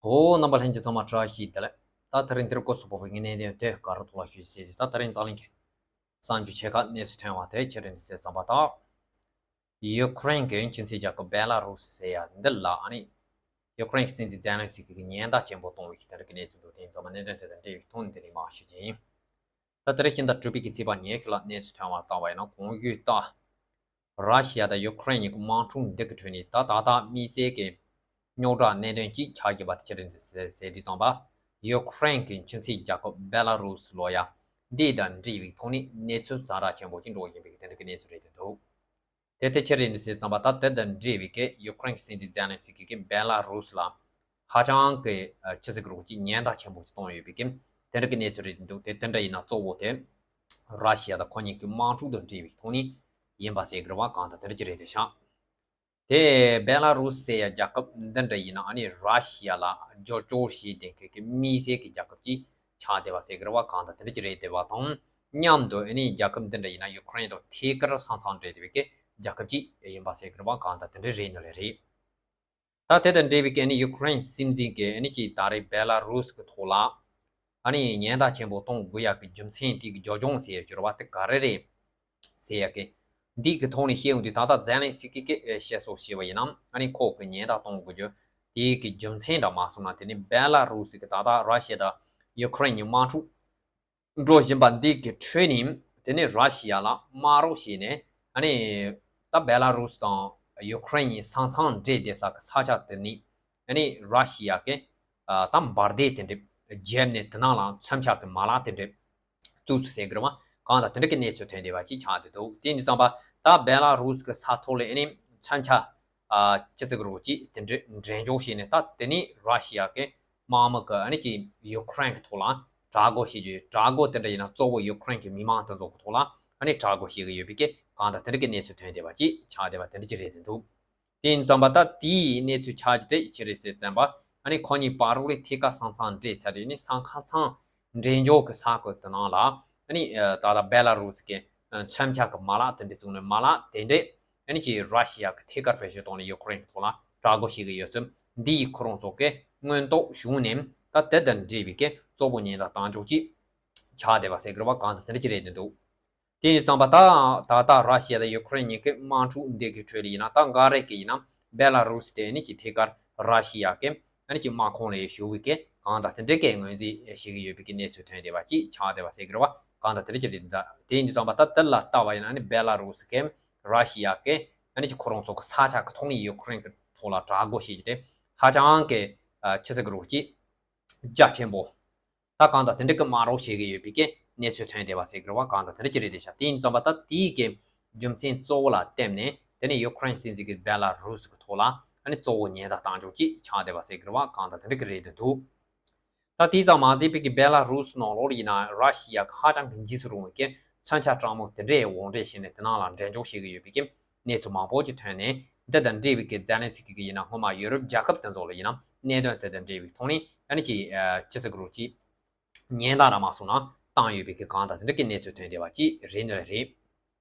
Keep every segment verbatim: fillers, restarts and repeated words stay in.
འོ། རྣམ་པ་ལྷན་རྒྱས་ཚང་མ་བཀྲ་ཤིས་བདེ་ལེགས། ད་དེ་རིང་འདིར་སྐོར་སུ་བབས་པའི་ངའི་གནད་དོན་དེ་ག་རེ་ཐོག་ལ་ཞུ་ཞེས་ཟེར། ད་དེ་རིང་འཛམ་གླིང་གི་གསར་འགྱུར་ཆེ་ཁག་གནས་ཚུལ་ཐོན་པ་དེ་ཅི་རེད་འདུག་ཟེར་བསམ་པ་དང་། ཡུ་ཁུ་རེན་གྱི་ཁྱིམ་མཚེས་རྒྱལ་ཁབ་བེ་ལ་རུ་སི་ཟེར་ཡ་འདི་ལ་ཨ་ནི་ཡུ་ཁུ་རེན་གྱི་སྲིད་འཛིན་ཛེ་ལན་སི་ཀི་གིས་ཉེན་བརྡ་ཆེན་པོ་གཏོང་བའི་དེ་འདྲ་གི་གནས་ཚུལ་འདུག་དེ་ཡིན་ཙང་མ་གནད་དོན་དེ་དང་འབྲེལ་བའི་ཐོག་ནས་འདི་ནས་མར་ཞུ་རྒྱུ་ཡིན། ད་དེ་རིང་ཕྱི་ཟླ་དྲུག་པའི་གི་ཚེས་པ་ཉི་ཤུ་ལ་གནས་ཚུལ་ཐོན་པ་ལྟ་བ་ཡིན་ན། གོང་ཞུས་ལྟར་ར་ཤི་ཡ་དང་ཡུ་ཁུ་རེན་གཉིས་ཀྱི་དམག་འཁྲུག་འདི་གི་ཁྲོད་ནས་ད་ད་ལྟ་དམིགས་བསལ་གྱི་རྙོག་དྲ་གནད་དོན་གཅིག་ཆགས་ཀྱི་ཡོད་པ་དེ་ཅི་རེད་ཟེར་དུས་ཙམ་པ། ཡུ་ཁུ་རེན་གྱི་ཁྱིམ་མཚེས་རྒྱལ་ཁབ་བེ་ལ་རུ་སི་ལ་ཡ་འདི་དང་འབྲེལ་བའི་ཐོག་ནས་གནས་ཚུལ་ཛ་དྲག་ཆེན་པོ་ཅིག་འགྲོ་བཞིན་པའི་དེ་འདྲ་གི་གནས་ཚུལ་རེད་འདུག་དེ་དེ་ཅི་རེད་འདུག་ཟེར་ཙམ་པ། ད་དེ་དང་འབྲེལ་བའི་གི་ཡུ་ཁུ་རེན་གྱི་སྲིད་འཛིན་ཛེ་ལན་སི་ཀི་གིས་བེ་ལ་རུ་སི་ལ་ཧ་ཅང་གི་ཨ་ཅི་ཟེར་གི་རེད། ཅིག་ཉེན་བརྡ་ཆེན་པོ་ཅིག་བཏང་ཡོད་པའི་གི་དེ་འདྲ་གི་གནས་ཚུལ་རེད་འདུག་དེ་དེ་འདྲ་ཡིན་ན་གཙོ་བོ་དེ་ར་ཤི་ཡ་དང་ཁོ་གཉིས་ཀྱི་དམག་འཁྲུག་དང་འབྲེལ་བའི་ཐོག་ནས་ཡིན་པ་ཟེར་གི་རེད་པ། གང་ལྟར་དེ་འདྲ་ཅིག་རེད་དེ་ཤག་དེ་བེ་ལ་རུ་སི་ཟེར་ཡ་རྒྱལ་ཁབ་འདི་འདྲ་ཡིན་ན་ཨ་ནི་ར་ཤི་ཡ་ལ་རྒྱབ་སྐྱོར་བྱེད་བསྡད་མཁན་གྱི་དམིགས་བསལ་གྱི་རྒྱལ་ཁབ་ཅིག་ཆགས་བསྡད་པ་ཟེར་གི་རེད་པ། གང་ལྟར་དེ་འདྲ་ཅིག་རེད་བསྡད་པ་དང་མཉམ་དུ་ཨ་ནི་རྒྱལ་ཁབ་འདི་འདྲ་ཡིན་ན་ཡུ་ཁུ་རེན་དང་ཐད་ཀར་ས་མཚམས་འབྲེལ་བསྡད་པའི་གི་རྒྱལ་ཁབ་ཅིག་ཡིན་པ་ཟེར་གི་རེད་པ། གང་ལྟར་དེ་འདྲ་རེད་ནི་ལས་རེད། ད་དེ་དང་འབྲེལ་བའི་གི་ཨ་ནི་ཡུ་ཁུ་རེན་སྲིད་འཛིན་གྱིས་ཨ་ནི་ཅིག་ད་རེས་བེ་ལ་རུ་སི་གི་ཐོག་ལ་ཨ་ནི་ཉེན་བརྡ་ཆེན་པོ་གཏོང་དགོས་ཡག་གི་རྒྱུ་མཚན་དེ་གི་རྒྱབ་ལྗོངས་ཟེར་ཡ་ཅིག་ཡོད་རེད་པ། དེ་ག་རེ་རེད་ཟེར་ཡ་གི་འདི་གི་ཐོག་ནས་བཤད་ཡོང་དུས། ད་ལྟ་ཛེ་ལན་སི་ཀི་གིས་བཤད་སྲོལ་བྱས་པ་ཡིན་ན་ཨ་ནི་ཁོ་གི་ཉེན་བརྡ་གཏོང་དགོས་རྒྱུ་དེ་གི་རྒྱུ་མཚན་འདྲ་མ་སོང་ན། དེ་ནི་བེ་ལ་རུ་སི་གི་ད་ལྟ་ར་ཤི་ཡ་དང་ཡུ་ཁུ་རེན་གཉིས་དམག་འཁྲུག་འགྲོ་བཞིན་པ་འདི་གི་ཁྲོད་ནས་དེ་ནས་ར་ཤི་ཡ་ལ་དམག་རོགས་བྱས་ནས་ཨ་ནི་ད་བེ་ལ་རུ་སི་དང་ཡུ་ཁུ་རེན་གཉིས་ས་མཚམས་འབྲེལ་བསྡད་ས་གི་ས་ཆ་དེ་ནས་ཨ་ནི་ར་ཤི་ཡ་གི་ཨ་ད་འབར་མདེལ་དེ་འདྲ་བརྒྱབ་ནས་དེ་ནང་ལ་མཚོན་ཆ་གི་མ་ལག་དེ་འདྲ་བཙུགས་སུ་ཟེར་གི་རེད་པ། གང་ལྟར་དེ་འདྲ་གི་གནས་ཚུལ་ཐོན་བསྡད་པ་ཅིག་ཆགས་བསྡད་འདུག་དེ་ཡིན་དུས་ཙམ་པ་ད་བེ་ལ་རུ་སི་གི་ས་ཐོག་ལ་ཨ་ནི་མཚོན་ཆ་ཨ་ཅི་ཟེར་གི་རེད། ཅིག་དེ་འདྲ་འགྲེམས་འཇོག་བྱས་ནས། ད་དེ་ནས་ར་ཤི་ཡ་གི་དམག་མི་གིས་ཨ་ནི་ཅིག་ཡུ་ཁུ་རེན་གི་ཐོག་ལ་དྲག་རྒོལ་བྱེད་རྒྱུ། དྲག་རྒོལ་དེ་འདྲ་ཡིན་ན་གཙོ་བོ་ཡུ་ཁུ་རེན་གི་མི་མང་དེ་ཚོ་གི་ཐོག་ལ་ཨ་ནི་དྲག་རྒོལ་བྱེད་གི་ཡོད་པའི་གི་གང་ལྟར་དེ་འདྲ་གི་གནས་ཚུལ་ཐོན་བསྡད་པ་ཅིག་ཆགས་བསྡད་པ་དེ་འདྲ་ཅིག་རེད་བསྡད་འདུག་དེ་ཡིན་ཙམ་པ་ད་དེའི་གནས་ཚུལ་ཆགས་རྒྱུ་དེ་ཅི་རེད་ཟེར་ཙམ་པ། ཨ་ནི་ཁོ་གཉིས་བར་རོགས་ལས་ཐད་ཀར་ས་མཚམས་འབྲེལ་ཚར་དུས་ནི་ས་ཁ་མཚམས་འབྲེལ་འཇོག་གི་ས་ཁུལ་དེ་ནང་ལ་ཨ་ནི་ཨ་ད་ལྟ་བེ་ལ་རུ་སི་གི་ཨ་མཚོན་ཆ་གི་མ་ལག་དེ་འདྲ་བཙུགས་ནས། མ་ལག་དེ་འདྲ་ཨ་ནི་ཅིག་ར་ཤི་ཡ་གི་ཐད་ཀར་བེད་སྤྱོད་བཏང་ནས་ཡུ་ཁུ་རེན་གི་ཐོག་ལ་དྲག་རྒོལ་བྱེད་གི་ཡོད་ཚུལ་འདི་ཡི་ཁོ་རང་ཚོ་གི་མངོན་རྟོགས་བྱུང་ནས། ད་དེ་དང་འབྲེལ་བའི་གི་གཙོ་བོ་ཉེན་བརྡ་བཏང་ཕྱོགས་ཅིག་ཆགས་བསྡད་པ་ཟེར་གི་རེད་པ། གང་ལྟར་དེ་འདྲ་ཅིག་རེད་བསྡད་འདུག་དེ་ཡིན་ཙམ་པ་ད་ད་ལྟ་ར་ཤི་ཡ་དང་ཡུ་ཁུ་རེན་གཉིས་ཀྱི་དམག་འཁྲུག་འདི་གི་ཁྲོད་ལ་ཡིན་ན། ད་འགའ་རེ་གིས་ཡིན་ན་བེ་ལ་རུ་སི་དེ་ནི་ཅིག་ཐད་ཀར་ར་ཤི་ཡ་གི་ཨ་ནི་ཅིག་དམག་ཁོངས་ལ་ཞུགས་པའི་གི་གང་ལྟར་དེ་འདྲའི་གི་ངོས་འཛིན་བྱེད་ཀྱི་ཡོད་པའི་གི་གནས་ཚུལ་ཐོན་བསྡད་པ་ཅིག་ཆགས་བསྡད་པ་ཟེར་གི་རེད་པ། གང་ལྟར་དེ་འདྲ་ཅིག་རེད་འདུག་དེ་ཡིན་ཙམ་པ་ད་དེ་ལ་ལྟ་བ་ཡིན་ན་ནི་བེ་ལ་རུ་སི་གི་ར་ཤི་ཡ་གི་ཨ་ནི་ཅིག་ཁོ་རང་ཚོ་གི་ས་ཆ་གི་ཐོག་ནས་ཡུ་ཁུ་རེན་གི་ཐོག་ལ་དྲག་རྒོལ་བྱེད་རྒྱུ་དེ་ཧ་ཅང་གི་ཨ་ཅི་ཟེར་གི་རེད། ཅིག་རྒྱ་ཆེན་པོ། ད་གང་ལྟར་དེ་འདྲ་གི་དམག་རོགས་བྱེད་ཀྱི་ཡོད་པའི་གི་གནས་ཚུལ་ཐོན་བསྡད་པ་ཟེར་གི་རེད་པ། གང་ལྟར་དེ་འདྲ་ཅིག་རེད་བསྡད་ཤག་དེ་ཡིན་ཙམ་པ་ད་དེའི་གི་རྒྱུ་མཚན་གཙོ་བོ་ལ་བརྟེན་ནས་དེ་ནས་ཡུ་ཁུ་རེན་སྲིད་འཛིན་གྱིས་བེ་ལ་རུ་སི་གི་ཐོག་ལ་ཨ་ནི་གཙོ་བོ་ཉེན་བརྡ་བཏང་ཕྱོགས་ཅིག་ཆགས་བསྡད་པ་ཟེར་གི་རེད་པ། གང་ལྟར་དེ་འདྲ་གི་རེད་བསྡད་འདུག་ད་དེ་ཙམ་མ་ཟད་པའི་གི་བེ་ལ་རུ་སི་ནང་ལོགས་ལ་ཡིན་ན་ར་ཤི་ཡ་གི་ཧ་ཅང་གི་འཇིགས་སུ་རུང་བའི་གི་མཚོན་ཆ་གྲང་མོ་དེ་འདྲའི་དབོར་འདྲེན་བྱས་ནས་དེ་ནང་ལ་འགྲེམས་འཇོག་བྱེད་ཀྱི་ཡོད་པའི་གི་གནས་ཚུལ་མང་པོ་ཅིག་ཐོན་ནས། འདི་དང་འབྲེལ་བའི་གི་ཛེ་ལན་སི་ཀི་གིས་ཡིན་ན་སྔོན་མ་ཡུ་རོབ་རྒྱལ་ཁབ་དེ་ཚོ་ལ་ཡིན་ན་གནད་དོན་དེ་དང་འབྲེལ་བའི་ཐོག་ནས་ཨ་ནི་ཅིག་ཨ་ཅི་ཟེར་གི་རེད། ཅིག་ཉེན་བརྡ་ར་མ་སོང་ན་བཏང་ཡོད་པའི་གི་གང་ལྟར་དེ་འདྲ་གི་གནས་ཚུལ་ཐོན་བསྡད་པ་ཅིག་རེད་ནི་རེད།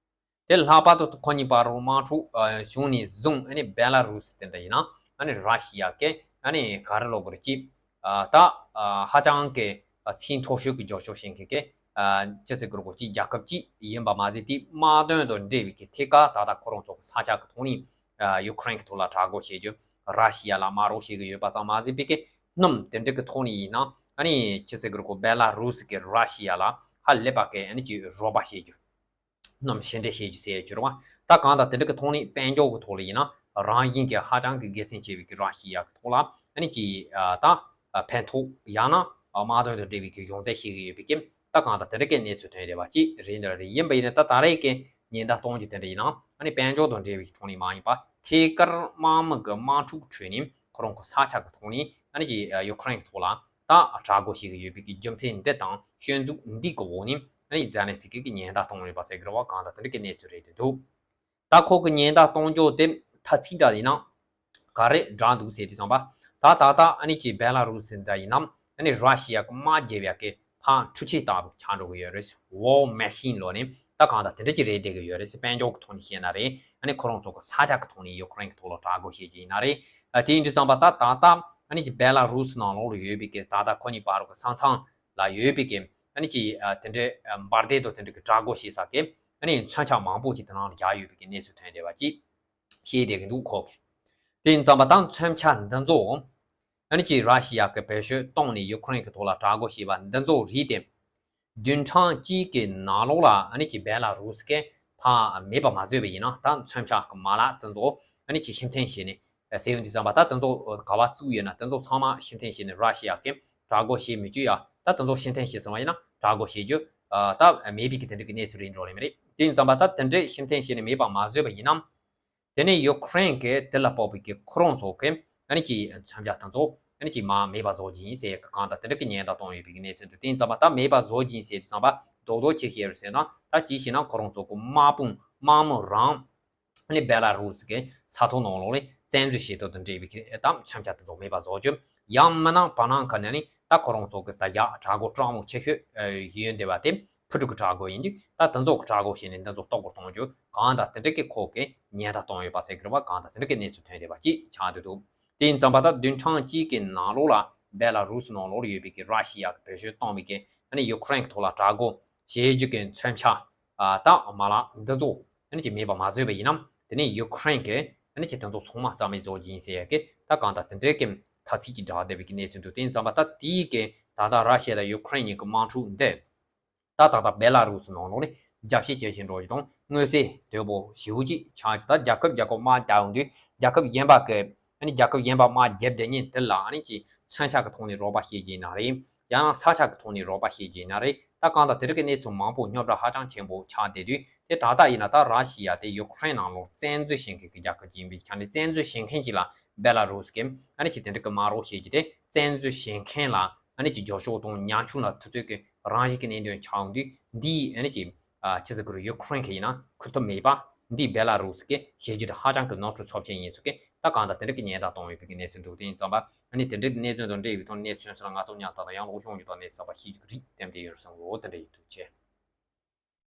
དེ་ལྷག་པར་དུ་ཁོ་གཉིས་བར་དུ་དམག་འཁྲུག་ཨ་བྱུང་ནས་བཟུང་ཨ་ནི་བེ་ལ་རུ་སི་དེ་འདྲ་ཡིན་ན་ཨ་ནི་ར་ཤི་ཡ་གི་ཨ་ནི་ག་རེ་ལབ་དགོས་རེད། ཅིག་ཨ་ད་ཨ་ཧ་ཅང་གི་ཨ་ཚད་མཐོ་ཤོས་ཀྱི་རྒྱབ་སྐྱོར་བྱེད་མཁན་གྱི་ཨ་ཅི་ཟེར་དགོས་རེད། ཅིག་རྒྱལ་ཁབ་ཅིག་ཡིན་པ་མ་ཟད། དེ་དམག་དོན་དང་འབྲེལ་བའི་གི་ཐད་ཀར་ད་ལྟ་ཁོ་རང་ཚོ་གི་ས་ཆ་གི་ཐོག་ནས་ཨ་ཡུ་ཁུ་རེན་གྱི་ཐོག་ལ་དྲག་རྒོལ་བྱེད་རྒྱུ། ར་ཤི་ཡ་ལ་དམག་རོགས་བྱེད་ཀྱི་ཡོད་པ་ཙམ་མ་ཟད་པའི་གི་སྣུམ་དེ་འདྲ་གི་ཐོག་ནས་ཡིན་ན་ཨ་ནི་ཅི་ཟེར་དགོས་རེད། བེ་ལ་རུ་སི་གིས་ར་ཤི་ཡ་ལ་ཧ་ལས་པ་གི་ཨ་ནི་ཅིག་རོགས་པ་བྱེད་རྒྱུ། སྣུམ་ཕྱིར་འདྲེན་བྱེད་རྒྱུ་ཟེར་རྒྱུ་རེད་པ། ད་གང་ལྟར་དེ་འདྲ་གི་ཐོག་ནས་དཔལ་འབྱོར་གྱི་ཐོག་ལ་ཡིན་ན་རང་བཞིན་གྱིས་ཧ་ཅང་གི་དགེ་མཚན་ཆེ་བའི་གི་ར་ཤི་ཡ་གི་ཐོག་ལ་ཨ་ནི་ཅིག་ཨ་ད་ཕན་ཐོགས། ཡང་ན་དམག་དོན་དང་འབྲེལ་བའི་གི་གཞོགས་འདེགས་བྱེད་ཀྱི་ཡོད་པའི་གི་ད་གང་ལྟར་དེ་འདྲ་གི་གནས་ཚུལ་ཐོན་བསྡད་པ་ཅིག་རེད་འདྲ་རེད། ཡིན་པ་ཡིན་ན་ད་ད་རེས་ཀྱི་ཉེན་བརྡ་གཏོང་རྒྱུ་དེ་འདྲ་ཡིན་ན་ཨ་ནི་དཔལ་འབྱོར་དང་འབྲེལ་བའི་གི་ཐོག་ནས་མ་ཡིན་པ། ཐད་ཀར་དམག་མི་གི་དམག་འཁྲུག་ཁྲོད་ནས་ཁོ་རང་གི་ས་ཆ་གི་ཐོག་ནས་ཨ་ནི་ཅིག་ཡུ་ཁུ་རེན་གི་ཐོག་ལ་ད་དྲག་རྒོལ་བྱེད་ཀྱི་ཡོད་པའི་གི་རྒྱུ་མཚན་འདི་དང་སྐྱོན་འཛུགས་འདི་གི་འོག་ནས་ཨ་ནི་ཛེ་ལན་སི་ཀི་གིས་ཉེན་བརྡ་གཏོང་ཡོད་པ་ཟེར་གི་རེད་པ། གང་ལྟར་དེ་འདྲ་གི་གནས་ཚུལ་རེད་བསྡད་འདུག་ད་ཁོ་གི་ཉེན་བརྡ་གཏོང་རྒྱུ་དེ་ཐ་ཚིག་འདྲ་ཡིན་ན་ག་རེ་འདྲ་འདུག་ཟེར་དུས་ཙམ་པ། ད་ད་ལྟ་ཨ་ནི་ཅིག་བེ་ལ་རུ་སི་འདྲ་ཡིན་ན་ཨ་ནི་ར་ཤི་ཡ་གི་དམག་རྒྱབ་ཡ་གི་ཕར་འཕྲུལ་ཆས་ལྟ་བུ་ཆགས་འགྲོ་གི་ཡོད་རེད། War Machine ལབ་ནས་ད་གང་ལྟར་དེ་འདྲ་ཅིག་རེད་བསྡད་གི་ཡོད་རེད། དཔལ་འབྱོར་གི་ཐོག་ནས་བཤད་ན་རེད། ཨ་ནི་ཁོ་རང་ཚོ་གི་ས་ཆ་གི་ཐོག་ནས་ཡུ་ཁུ་རེན་གི་ཐོག་ལ་དྲག་རྒོལ་བྱེད་རྒྱུ་ཡིན་ན་རེད། ཨ་དེ་ཡིན་དུས་ཙམ་པ་ད་ད་ལྟ་ ཨ་ནི་ཅིག་བེ་ལ་རུ་སི་ནང་ལོགས་ལ་ཡོད་པའི་གི་ད་ལྟ་ཁོ་གཉིས་བར་གྱི་ས་མཚམས་ལ་ཡོད་པའི་གི་ཨ་ནི་ཅིག་དེ་འདྲའི་འབར་མདེལ་དང་དེ་འདྲ་གི་དྲག་རྒོལ་བྱེད་ས་གི་ཨ་ནི་མཚོན་ཆ་མང་པོ་ཅིག་དེ་ནང་ལ་རྒྱག་ཡོད་པའི་གི་གནས་ཚུལ་ཐོན་བསྡད་པ་ཅིག་ཤེས་བསྡད་ཀྱི་འདུག་ཁོ་གི། དེ་ཡིན་ཙང་པ་ད་མཚོན་ཆ་འདི་ཚོ་ཨ་ནི་ཅིག་ར་ཤི་ཡ་གི་བེད་སྤྱོད་གཏོང་ནས་ཡུ་ཁུ་རེན་གི་ཐོག་ལ་དྲག་རྒོལ་བྱས་པ་འདི་ཚོ་རིགས་དེ། བདུན་ཕྲག་གཅིག་གི་ནང་ལོགས་ལ་ཨ་ནི་ཅིག་བེ་ལ་རུ་སི་གི་ཕར་མེད་པ་མ་བཟོས་པ་ཡིན་ན་ད་མཚོན་ཆ་གི་མ་ལག་དེ་ཚོ་ཨ་ནི་ཅིག་ཕྱིར་འཐེན་བྱས་ནས་ཟེར་ཡོང་དུས་ཙམ་པ་ད་དེ་ཚོ་ག་བ་བཙུགས་ཡོད་ན་དེ་ཚོ་ཚང་མ་ཕྱིར་འཐེན་བྱས་ནས་ར་ཤི་ཡ་གི་དྲག་རྒོལ་བྱེད་མི་བཅུག་ཡ། ད་དེ་ཚོ་ཕྱིར་འཐེན་བྱས་སོང་བ་ཡིན་ན་དྲག་རྒོལ་བྱེད་རྒྱུ་ད་མེད་པའི་གི་དེ་འདྲ་གི་གནས་ཚུལ་རེད་འགྲོ་ལེ་མི་རེད། དེ་ཡིན་ཙམ་པ་ད་དེ་འདྲས་ཕྱིར་འཐེན་བྱས་ནས་མེད་པ་མ་བཟོས་པ་ཡིན་ན། དེ་ནས་ཡུ་ཁུ་རེན་གྱིས་དེ་ལ་དཔག་པའི་གི་ཁོ་རང་ཚོ་གི་ཨ་ནི་ཅིག་མཚོན་ཆ་དེ་ཚོ་ཨ་ནི་ཅིག་མར་མེད་པ་བཟོ་གི་ཡིན་ཟེར་གང་ལྟར་དེ་འདྲ་གི་ཉེན་བརྡ་བཏང་ཡོད་པའི་གི་གནས་ཚུལ་འདུག་དེ་ཡིན་ཙམ་པ་ད་མེད་པ་བཟོ་གི་ཡིན་ཟེར་དུས་ཙམ་པ་རྡོག་རྡོག་ཅིག་བཤད་རེད་ཟེར་ན་ད་ཅིག་བྱས་ན་ཁོ་རང་ཚོ་གི་དམག་དཔུང་དམག་མི་རང་ཨ་ནི་བེ་ལ་རུ་སི་གི་ས་ཐོག་ནང་ལོགས་ལ་བཙན་འཛུལ་བྱེད་སྟངས་དང་འབྲེལ་བའི་གི་ད་མཚོན་ཆ་དེ་ཚོ་མེད་པ་བཟོ་རྒྱུ། ཡང་མིན་ན་བར་སྣང་གི་ནས་ནི་ད་ཁོ་རང་ཚོ་གི་ད་རྒྱ་དྲག་རྒོལ་དྲག་མོ་ཆེ་ཤོས་ཡོད་འདི་བ་དེ། ཕུ་དཀྲུག་གི་དྲག་རྒོལ་ཡིན་དུས་ད་དེ་ཚོ་གི་དྲག་རྒོལ་བྱས་ནས་འདི་ཚོ་ལྟོགས་པར་གཏོང་རྒྱུ་གང་དང་དེ་འདྲ་གི་ཁོ་གི་ཉེན་བརྡ་བཏང་ཡོད་པ་ཟེར་གི་རེད་བ། གང་དང་དེ་འདྲ་གི་གནས་ཚུལ་ཐོན་བསྡད་པ་ཅིག་ཆགས་བསྡད་འདུག་དེ་ཡིན་ཙམ་པ་ད་བདུན་ཕྲག་གཅིག་གི་ནང་ལོགས་ལ་བེ་ལ་རུ་སི་ནང་ལོགས་ལ་ཡོད་པའི་གི་ར་ཤི་ཡ་གི་བེད་སྤྱོད་བཏང་བའི་གི་ཨ་ནི་ཡུ་ཁུ་རེན་གི་ཐོག་ལ་དྲག་རྒོལ་བྱེད་རྒྱུ་གི་མཚོན་ཆ་ད་མ་ལག་འདི་ཚོ་ཨ་ནི་ཅིག་མེད་པ་མ་བཟོས་པ་ཡིན་ན་དེ་ནས་ཡུ་ཁུ་རེན་གི་ཨ་ནི་ཅིག་དེ་ཚོ་ཚང་མ་རྩ་མེད་བཟོ་རྒྱུ་ཡིན་ཟེར་ཡ་གི་ད་གང་ལྟར་དེ་འདྲའི་གི་ཐ་ཚིག་ཅིག་བསྒྲགས་བསྡད་པའི་གི་གནས་ཚུལ་འདུག་དེ་ཡིན་ཙམ་པ་ད་དེའི་གི་ད་ལྟ་ར་ཤི་ཡ་དང་ཡུ་ཁུ་རེན་གཉིས་ཀྱི་དམག་འཁྲུག་འདི། ད་ད་ལྟ་བེ་ལ་རུ་སི་ནང་ལོགས་ནས་རྒྱབ་བཤིག་བྱེད་བཞིན་འགྲོ་རྒྱུ་དང་མངོན་གསལ་དོད་པོ་ཞེ་པོ་ཅིག་ཆགས་ཀྱི། ད་རྒྱལ་ཁབ་རྒྱལ་ཁབ་དམག་རྒྱག་ཡོང་དུས་རྒྱལ་ཁབ་གཞན་པ་གི་ཨ་ནི་རྒྱལ་ཁབ་གཞན་པ་དམག་རྒྱབ་བསྡད་མཁན་དེ་ལ་ཨ་ནི་ཅིག་མཚོན་ཆ་གི་ཐོག་ནས་རོགས་པ་བྱེད་ཀྱི་ཡིན་ན་རེད། ཡང་ན་ས་ཆ་གི་ཐོག་ནས་རོགས་པ་བྱེད་ཀྱི་ཡིན་ན་རེད། ད་གང་ལྟར་དེ་འདྲ་གི་གནས་ཚུལ་མང་པོ་རྙོག་དྲ་ཧ་ཅང་ཆེན་པོ་ཆགས་བསྡད་དུས་དེ་ད་ལྟ་ཡིན་ན་ད་ར་ཤི་ཡ་དེ་ཡུ་ཁུ་རེན་ནང་ལོགས་བཙན་འཛུལ་བྱེད་མཁན་གྱི་རྒྱལ་ཁབ་ཅིག་ཡིན་པའི་ཆ་ནས་བཙན་འཛུལ་བྱེད་མཁན་ཅིག་ལ་བེ་ལ་རུ་སི་གིས་ཨ་ནི་ཅིག་དེ་འདྲ་གི་དམག་རོགས་བྱེད་རྒྱུ་དེ་བཙན་འཛུལ་བྱེད་མཁན་ལ། ཨ་ནི་ཅིག་རྒྱབ་སྐྱོར་དང་ཉམ་ཆུང་ལ་ཐུབ་ཚོད་ཀྱི་རང་བཞིན་གྱི་གནད་དོན་ཆགས་ཡོང་དུས་འདིས་ཨ་ནི་ཅིག་ཨ་ཅི་ཟེར་དགོས་རེད། ཡུ་ཁུ་རེན་གྱི་ཡིན་ན་ཁུར་ཐུབ་མེད་པ་འདིས་བེ་ལ་རུ་སི་གི་བྱེད་རྒྱུ་དེ་ཧ་ཅང་གི་ནོར་འཁྲུལ་ཚབས་ཆེན་ཡིན་ཚུལ་གྱི་ད་གང་ལྟར་དེ་འདྲ་གི་ཉེན་བརྡ་གཏོང་ཡོད་པའི་གི་གནས་ཚུལ་འདུག་དེ་ཡིན་ཙམ་པ་ཨ་ནི་དེ་འདྲའི་གནས་ཚུལ་དང་འབྲེལ་བའི་ཐོག་གནས་ཚུལ་སོགས་ལ་ང་ཚོ་ཉག་ཏག་ཏག་ཡང་ལོག་ཤོང་རྒྱུ་དང་གནས་ཚུལ་གསར་པ་ཤེས་རྒྱུ་གི་རིགས་དེ་འདྲ་ཡོད་བསམ་གི་འདུག་དེ་འདྲ་ཡིན། ཐུགས་རྗེ་ཆེ།